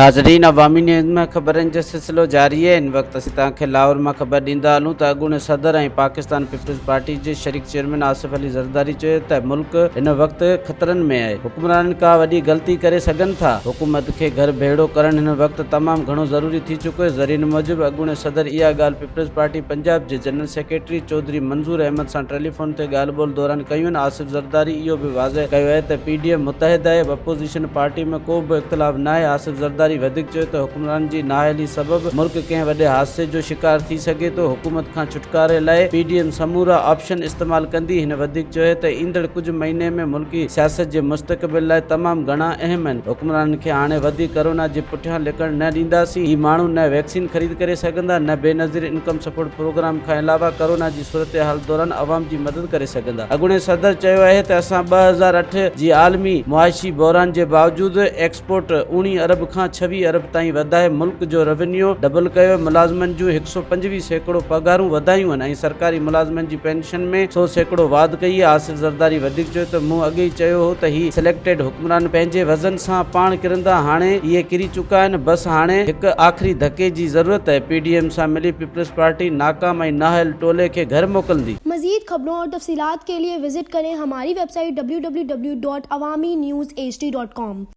ناظرين عوامي نيوز ۾ خبرن جو سلسلو جاري آهي هن وقت اسين توهان کي لاهور مان خبر ڏيندا هلون ته اڳوڻي صدر ۽ پاڪستان پيپلز پارٽي جي شريڪ چيئرمين آصف علي زرداري چيو ته ملڪ هن وقت خطرن ۾ آهي حڪمرانن ڪا وڏي غلطي ڪري سگهن ٿا حڪومت کي گهر ڀيڙو ڪرڻ هن وقت تمام گهڻو ضروري ٿي چڪو آهي ذريعن موجب اڳوڻي صدر اها ڳالهه پيپلز پارٽي پنجاب جي جنرل سيڪريٽري چوڌري منظور احمد سان ٽيليفون تي ڳالهه ٻولهه دوران ڪيون. آصف زرداري اهو به واضح ڪيو آهي ته پي ڊي ايم متحد آهي، اپوزيشن پارٽي ۾ ڪو به اختلاف ناهي. آصف زرداري وڌيڪ چيو ته حڪمرانن جي نااهلي سبب ملڪ ڪنهن وڏي حادثي جو شڪار ٿي سگهي ٿو، حڪومت کان ڇوٽڪاري لاء پي ڊي ايم سمورا آپشن استعمال ڪندي. هن وڌيڪ چيو ته ايندڙ ڪجهه مهيني ۾ ملڪي سياست جي مستقبل لاء تمام گهڻا اهم آهن، حڪمرانن کي هاڻي وڌيڪ ڪرونا جي پٺيان لڪڻ نه ڏينداسين، هي ماڻهو نه ويڪسين خريد ڪري سگهندا نه بينظير انڪم سپورٽ پروگرام کان علاوه ڪرونا جي صورتحال دوران عوام جي مدد ڪري سگهندا. اڳوڻي صدر چيو آهي ته اسان 2008 جي عالمي معاشي بحران جي باوجود ايڪسپورٽ اوڻيهه ارب کان 26 ارب تائين وڌائي ملڪ جو روينيو ڊبل ڪيو، ملازمن جون 125% پگهارون وڌايون آهن ۽ سرڪاري ملازمن جي پينشن ۾ 100% واڌ ڪئي آهي. آصف زرداري وڌيڪ چيو ته مون اڳي ئي چيو هو ته هي سليڪٽيڊ حڪمران پنهنجي وزن سان پاڻ ڪرندا هاڻي اهي ڪري چڪا آهن بس هاڻي هڪ آخري ڌڪي جي ضرورت آهي پي ڊي ايم سان ملي پيپلز پارٽي ناڪام ۽ نااهل ٽولي کي گهر موڪلندي. مزيد خبرون اور تفصيلات ڪي ليي وزٽ ڪرين هماري web site www.awamiNewsHD.com.